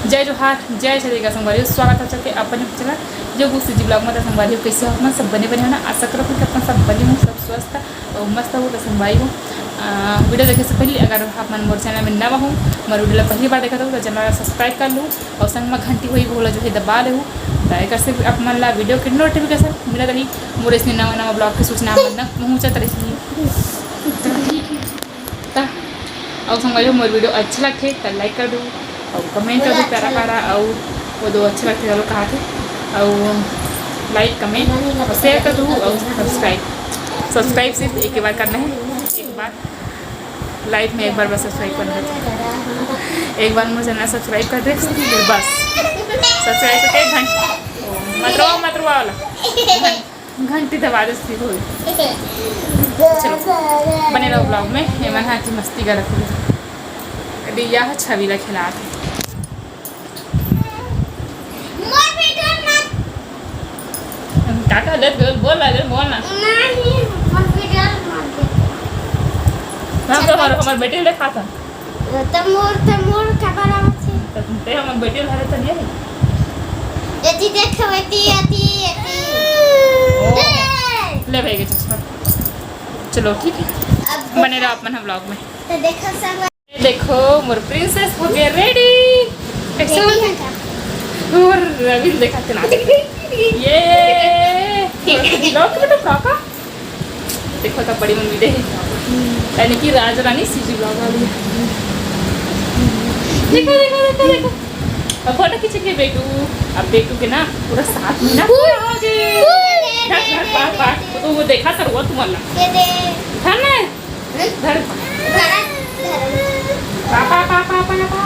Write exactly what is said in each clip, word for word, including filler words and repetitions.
जय जोहार, जय छत्तीसगढ़ संगवारी हो, स्वागत हे चलते अपन चैनल जो गुस्सी जी ब्लॉग में। तो संगवारी हो, कैसे हो आप मन? सब बने बने हो ना? आशा करत हूँ कि अपन सब बने हो, सब स्वस्थ और मस्त हो। तो संगवारी हो, आ, वीडियो देखे से पहले अगर आप मन मोर चैनल में नवा हो, मोर वीडियो ला पहली बार देखत हो, तो चैनल ला सब्सक्राइब कर लो और संग में घंटी होई, वो ला जो है दबा लेहू। तो एकर से आप मन ला वीडियो के नोटिफिकेशन मिलत रही, मोर इसने नवा नवा ब्लॉग के सूचना आप मन तक पहुँचत रही। त अउ संगवारी हो, मोर वीडियो अच्छा लगथे त लाइक कर दू, अउ कमेंट कर दू, प्यारा प्यारा, अउ वो दो अच्छा लगथे चलो कहा थे, अउ लाइक, कमेंट, अउ शेयर कर दू, अउ सब्सक्राइब। सब्सक्राइब सिर्फ एक ही बार करना है, एक बार लाइफ में एक बार बस सब्सक्राइब करना है। एक बार मोर चैनल सब्सक्राइब कर दे, फिर बस सब्सक्राइब करके घंट मत रो, मत रो वाला घंटी दबा दे, ठीक होई। चलो, बने रहो ब्लॉग में। एमन हा की मस्ती करत हे। अभी यह छवि ला खिलात हे। मोर वीडियो मत। का का लेत गल? बोल ना, बोल ना। नहीं, मोर वीडियो मत। हम तो हमार, हमार बेटी ले खाता। त मोर, त मोर का बराबर छे। त ते हमर बेटी ला हरे त नहीं। एती देख, एती, एती, एती। ओ। ए! ले भाई के चश्मा। चलो, ठीक है। अब बने रहो आप मन हम ब्लॉग में। तो देखो सब। ये देखो, मोर प्रिंसेस हो गया रेडी। कैसे हो? देखो ना। और रविंद्र देखा चला। ये। ब्लॉग में तो काका। देखो, तब बड़ी मम्मी दे। यानी कि राज रानी सीजी ब्लॉग वाली। देखो, देखो, देखो, देखो। अब फोटो खींचेंगे बेटू। अब बेटू के ना पूरा सात महीना पूरा हो गए। पूरे धर, धर, पार, पार। तो वो देखा सर, वो तुम्हारा। ये दे। धर ना। धर। धर, धर। पा, पा, पा, पा, पा, पा।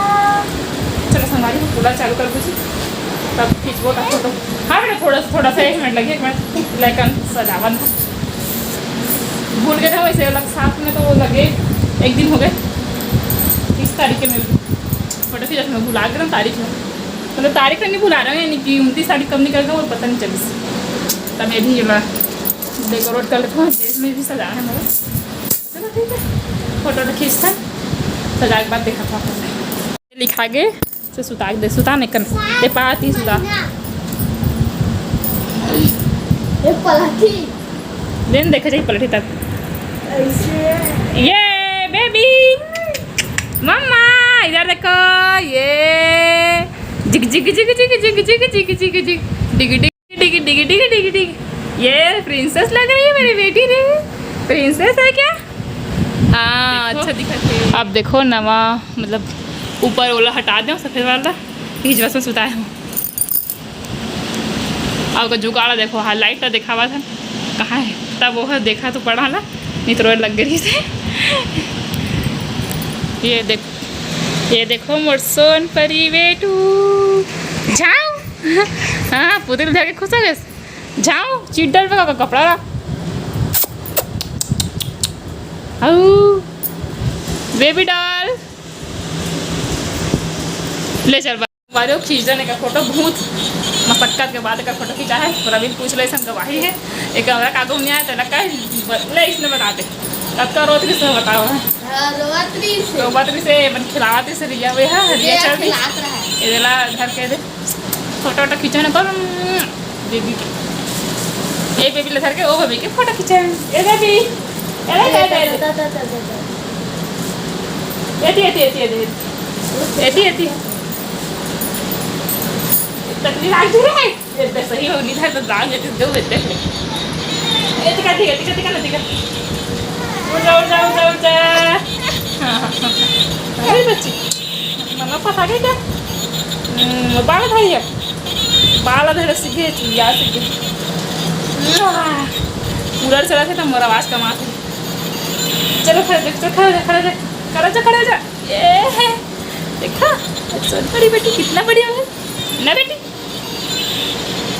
चलो, संगवारी, पूरा चालू कर दीजिए। तब खींचबो का फोटो। हाँ बेटा, थोड़ा सा, थोड़ा सा, एक मिनट लगे, एक मिनट। लेकिन सजावन था। भूल गए थे वैसे अलग साथ में, तो वो लगे एक दिन हो गए। तीस तारीख के मैं फोटो खींचा था, मैं भुला गया तारीख में। मतलब तारीख तो नहीं भुला रहा हूँ, यानी कि उनतीस तारीख कब निकल गया वो पता नहीं चली। तब मैं भी ये डेकोरेट कर लेता हूँ, जेब में भी सजाना है मेरा। चलो ठीक है, फोटो तो खींचता है, सजा के बाद देखा था। लिखा गे से सुता दे, सुता नहीं कर दे पाती सुता। ये पलटी। देन देखा जाए पलटी तक। ऐसे। ये बेबी, मम्मा इधर देखो, ये जिग जिग जिग जिग जिग जिग जिग जिग जिग जिग डिग डिग डिग डिग डिग डिग डिग। ये प्रिंसेस लग रही है मेरी बेटी रे। प्रिंसेस है क्या? हाँ, देखो। अच्छा दिखत है। अब देखो नवा, मतलब ऊपर वाला हटा दे, सफेद वाला, बीच बस में सुताए हो। अब का जुगाड़ देखो, हाँ, लाइट ला देखावा था, कहाँ है? तब वो देखा तो पड़ा ला, नहीं तो रोए लग गई से। ये देख, ये देखो मोर सोन परी बेटू, जाओ। हाँ, पुतल धर के खुश हो गए। जाओ, चीट डाल पे का कपड़ा ला। आऊ, बेबी डॉल। ले चल बा-, बारे खींच देने का फोटो, बहुत मशक्कत के बाद का फोटो खींचा है। प्रवीण पूछ ले, इसमें गवाही है। एक कैमरा का आगू नहीं आया, तो लगा है, ब-, ले इसने बता दे। कब का रोत किसने बतावा है? हाँ, रोवत रही से। रोवत रही से, मन खिलावत से रिया हुए है, रिया ये चल रही। खिलात रहा है। ये ला धर के दे। फोटो वोटो खींचो ना, कौन? बेबी। ए बेबी ले धर के, ओ बेबी के फोटो खींचे। ए बेबी। ए, ए, ए, ए, ए। दा, दा, दा, दा, दा। एती, एती, एती, एती। एती, एती। तकलीफ आ गई है। ये तो सही हो, नहीं था तो दाग देते, दो देते। एती का, एती का, एती का, एती का। उड़ जा, उड़ जा, उड़ जा, उड़ जा। हाँ, हाँ, हाँ। अरे बच्ची। मम्मा पास आ गई क्या? हम्म, बाल धरी है। बाल धरे सीखे, चिड़िया सीखे। पूरा चला थे तो मोर आवाज कमा थे। चलो खड़े देख, चलो खड़े जा, खड़े जा, खड़े जा, खड़े जा। ये है। देखा? सोन परी बेटी कितना बढ़िया है। ना बेटी?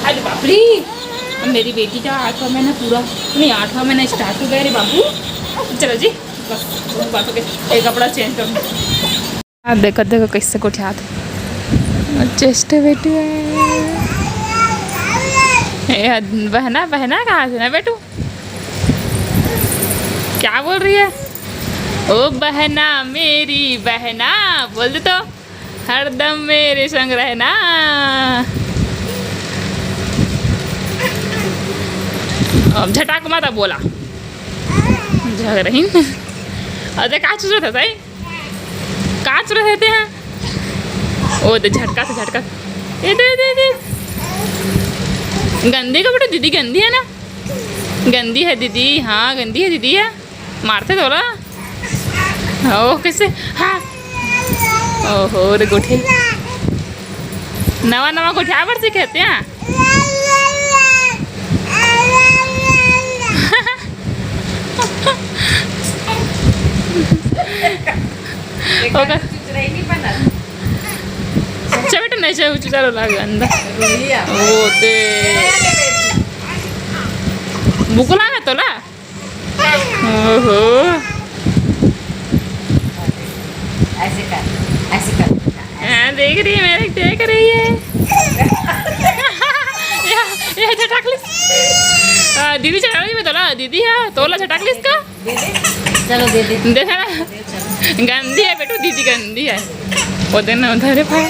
अरे बाप रे। मेरी बेटी का आठवां महीना पूरा, नहीं, आठवां महीना स्टार्ट हो गया रे बाबू। चलो जी, बस, बहुत बात हो गई। एक कपड़ा चेंज करूँ। हाँ, देखो, देखो, कैसे गोठियात हे। चेस्ट बेटू है। ए, बहना, बहना कहाँ से ना बेटू? क्या बोल रही है? ओ बहना, मेरी बहना, बोल दे तो। हरदम मेरे संग रहना। अब झटाक मत बोला। झगड़ा ही। अरे का चुसरत हे सही? का चुसरत हे ते हा? ओ दे झटका से झटका। ए दे, दे, दे। गंदी का बेटा, दीदी गंदी हे ना? गंदी हे दीदी, हाँ गंदी हे दीदी हे। मारथे तोला? ओ, कइसे? हाँ। ओहो, रे गोठिया। नवा, नवा गोठिया बर सीखे हे ते हा? ओकर चुचराई नहीं बनत। अच्छा बेटा, नहीं चाहिए, चुचरा ला गंदा। रोइया। ओ दे। भूख लागे तोला? ओहो। ऐसे कर, ऐसे कर। हाँ, देख रही है, मेरे देख रही है। ये, ये झटाक लिस। आ, दीदी झटाक लिस, मैं तोला दीदी हा, तोला झटाक लिस का? दे दे। चलो, दे दे। देखा ना? गंदी हे बेटू, दीदी गंदी हे। ओ दिन उधर है भाई।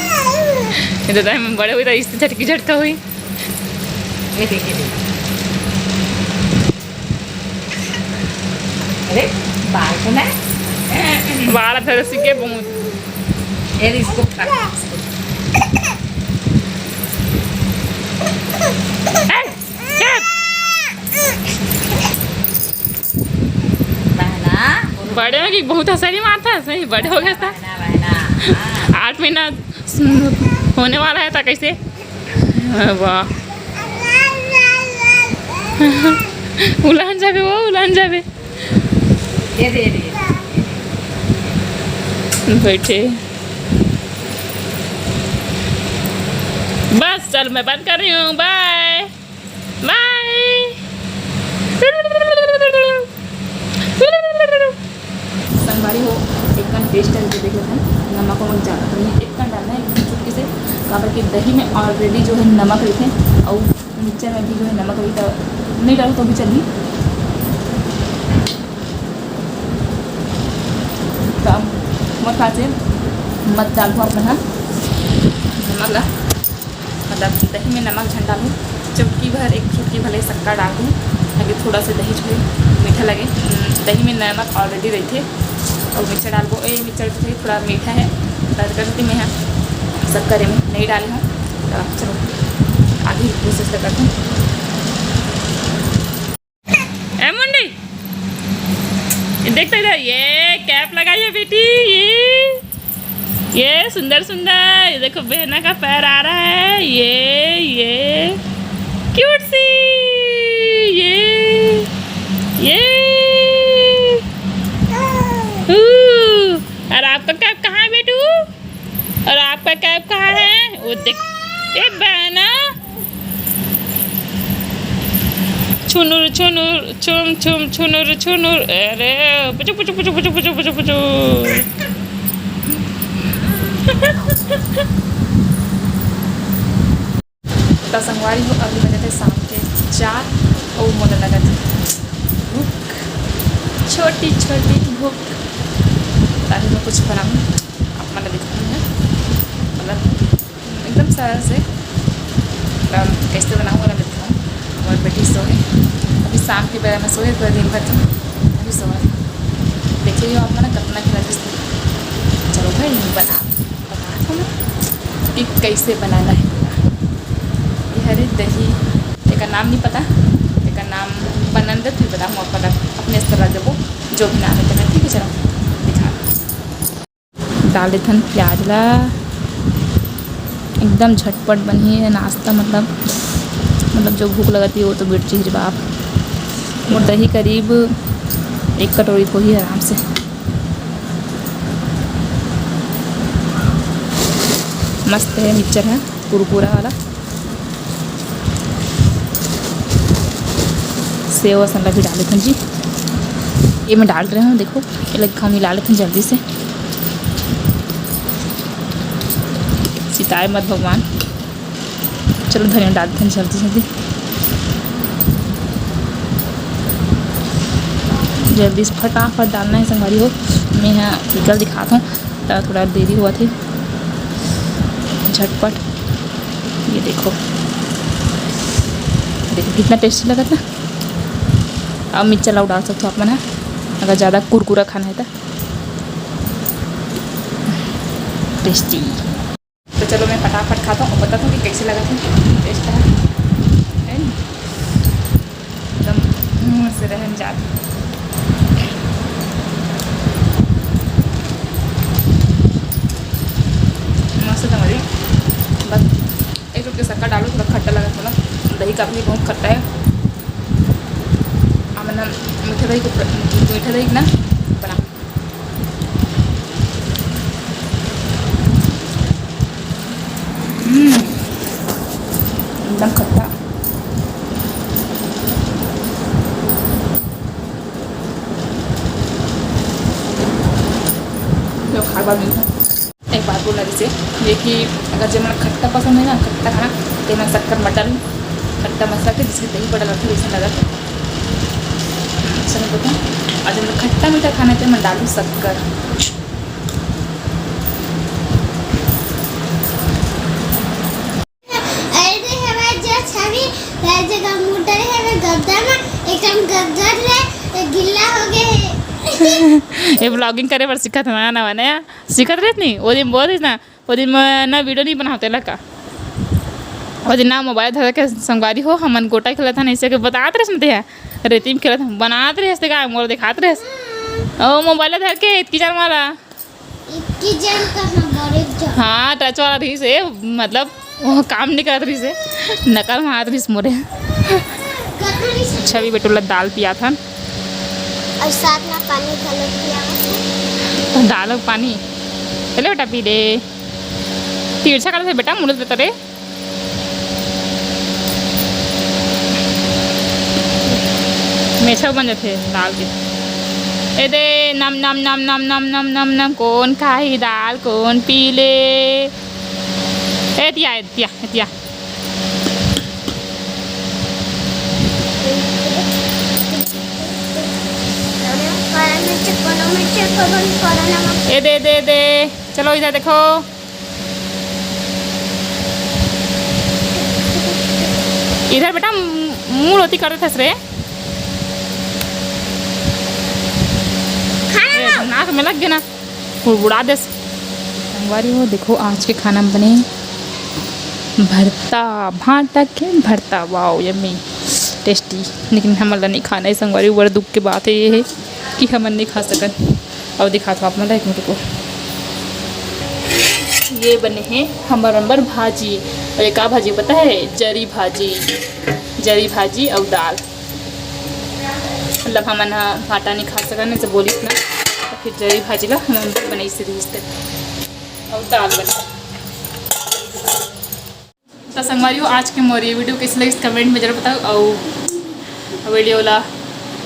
ये तो time बड़े हुई तो इससे झटकी झटका हुई। ये देखिए, देखिए। अरे, बाल तो ना। बाल थोड़े से के बहुत। ये इसको पकड़। ए, चुप। बहना, बोलो। बड़े हो कि बहुत हंसरी मारता है, सही बड़े हो गए था। बहना, बहना, हाँ। आठ महीना होने वाला है था कैसे? वाह। उलान जाबे वो, उलान जाबे। ये दे, ये दे। बैठे। बस, चल, मैं बंद कर रही हूँ, bye। Bye। संगवारी हो, एक कन taste करके देख लेथन। नमक वमक ज़्यादा तो नहीं, एक कन डालना है एकदम चुटकी से, काबर कि दही में already जो है नमक रहिथे, अउ mixture में भी जो है नमक रहिथे, तो नहीं डालो तो भी चलही। तो अब मोर ख्याल से मत डालहू आप मन ह नमक ला। मतलब दही में नमक झन डालहू, चुटकी भर, एक चुटकी भले शक्कर डाल दूँ, ताकि थोड़ा सा दही जो है मीठा लगे। हम्म, दही में नमक already रहिथे। अउ मिर्चा डालबो, ए मिर्चा जो है थोड़ा मीठा है, बस कर देती मैं यहाँ शक्कर में नहीं डाली हूँ। तो चलो आगे process ला करते हैं। ए मुंडी, ये देख तो इधर, ये cap लगाई है बेटी, ये, ये सुंदर सुंदर, ये देखो बहना का पैर आ रहा है, ये, ये cute सी, ये, ये। ऊ, और आपका cap कहाँ है बेटू? और आपका cap कहाँ है? वो देख, ए बहना, छुनुर छुनुर, छुम छुम, छुनुर छुनुर, अरे पुचु पुचु पुचु पुचु पुचु पुचु पुचु। त संगवारी हो, अभी बजत हे शाम के चार, अउ मोला लगत हे भूख, छोटी छोटी भूख। त अभी मैं कुछ बनाऊँ, आप मन ला दिखाऊँ मैं, मतलब एकदम सरल से, मतलब कैसे बनाऊँ वाला दिखाऊँ। और बेटी सोए, अभी शाम के बेरा में सोए, पूरा दिन भर तो अभी सोए। देखिए आप मन कतना खेला। चलो भाई, बना बता दो ना कि कैसे बनाना है पूरा। ये हरे दही, तेकर नाम नहीं पता, तेकर नाम बनन दे, फिर बताऊँ, अपन अपने से करा देबो, जो भी नाम है तेकर। ठीक है, चलो दिखा। डाल देथन प्याज ला, एकदम झटपट बनही ये नाश्ता, मतलब, मतलब जो भूख लगत हे वो तो मिट जही रे बाप। मोर दही करीब एक कटोरी होही आराम से। मस्त है मिक्सचर है कुरकुरा वाला। सेव असन ला भी डाल देथन जी। ये मैं डाल रहे हूँ, देखो ये लग हम मिला लेथन जल्दी से। सिताए मत भगवान। चलो धनिया डाल देथन जल्दी जल्दी। जल्दी से फटाफट डालना है संगवारी हो। मैं यहाँ निकल दिखाता हूँ, त थोड़ा देरी होवत हे। झटपट। ये देखो, देखो कितना टेस्टी लगत ना। अब मिर्चा ला डाल सकते हो आप मन ह, अगर ज़्यादा कुरकुरा खाना है तो। टेस्टी। तो चलो मैं फटाफट खाता हूँ और बताता हूँ कि कैसे लगा था, टेस्ट है, है ना? एकदम मुँह से रहन जात। मस्त था मजे। बस एक रुपये शक्कर डालो, थोड़ा खट्टा लगा, थोड़ा दही का भी बहुत खट्टा है। अब ना मीठा दही को, मीठा दही ना बना। हम्म, एकदम खट्टा। जो खाए बाद मिलता है। एक बात बोलना जैसे ये कि अगर जे मन खट्टा पसंद है ना, खट्टा खाना, तो मन शक्कर मत डालू, खट्टा मत रखे, जिससे दही बड़ा लगता है, वैसे लगा था। हम्म, समझ लो। और जब खट्टा मीठा खाना है तो मन डालू शक्कर। अरे हमारे जो छवि हर जगह मुड़ रहे हैं, मैं गद्दा में एकदम गद्दा ले गिल्ला हो गए हैं। ये ब्लॉगिंग करे बर सीखत हन ना, ना, ना, सीखत रहिस नहीं, वो दिन बोल रहिस ना, वो दिन मैं ना वीडियो नहीं बनावते ला का, वो दिन ना मोबाइल धर के संगवारी हो, हमन गोटा खेलत हन, ऐसे के बतात रहिस ना ते ह, रेती में खेलत हन, बनात रहिस ते का, मोर दिखात रहिस, ओ मोबाइल धर के इतकी जन वाला। इतकी जन कहाँ, बड़े जन। हाँ, टच वाला रहिस हे, मतलब वो काम नहीं करत रहिस हे, नकल मारत रहिस मोरे। कहाँ रहिस? अच्छा, अभी बेटू ला दाल पियात हन। और साथ में पानी घलो पियावत हन। दाल और पानी, चले बेटा पी ले। तिरछा करत हे बेटा, मुड़त बेटा रे। मेछा बन जाथे दाल के। ए दे, नम नम नम नम नम नम नम नम, कौन खाही दाल, कौन पी ले? ए तिया, ए तिया, ए तिया। ए दे, दे, दे, चलो इधर देखो। इधर बेटा, मुंह ओती कर देथस रे। ए, नाक में लग गया ना, बुड़बुड़ा देस। संगवारी हो, देखो आज के खाना में बने भरता, भांटा के भरता, वाओ, यम्मी, टेस्टी। लेकिन हमन ला नहीं खाना है संगवारी, बड़ दुख के बात है ये है कि हमन नहीं खा सकन। और दिखात हूँ आप मन ला एक मिनट को। ये बने हैं हमर नंबर भाजी। और ये का भाजी पता है? जरी भाजी, जरी भाजी और दाल। मतलब हमन ह भाटा नहीं खा सकन, ऐसे बोलिस ना, तो फिर जरी भाजी ला हमन बनाई से रहिस ते। और दाल बना। तो संगवारी हो, आज के मोर ये वीडियो कैसे लगिस, कमेंट में जरूर बताओ। और वीडियो ला,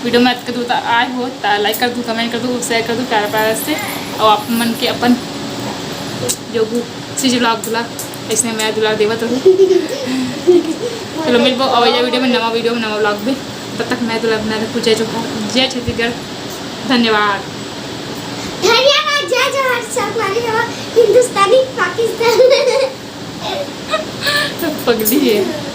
वीडियो में अतका दूर तक आए हो तो लाइक कर दू, कमेंट कर दू, शेयर कर दू प्यारा प्यारा से। और आप मन के अपन जो भी चीज व्लॉग दुला इसने मैं दुला देवत रहू। चलो मिलबो अवैया वीडियो में, नवा वीडियो में, नवा व्लॉग में। तब तक मैं दुला बना रखू। जय जोहार, जय छत्तीसगढ़, धन्यवाद। धन्यवाद, जय जोहार, संगवारी हो, हिंदुस्तानी, पाकिस्तान। पगली है।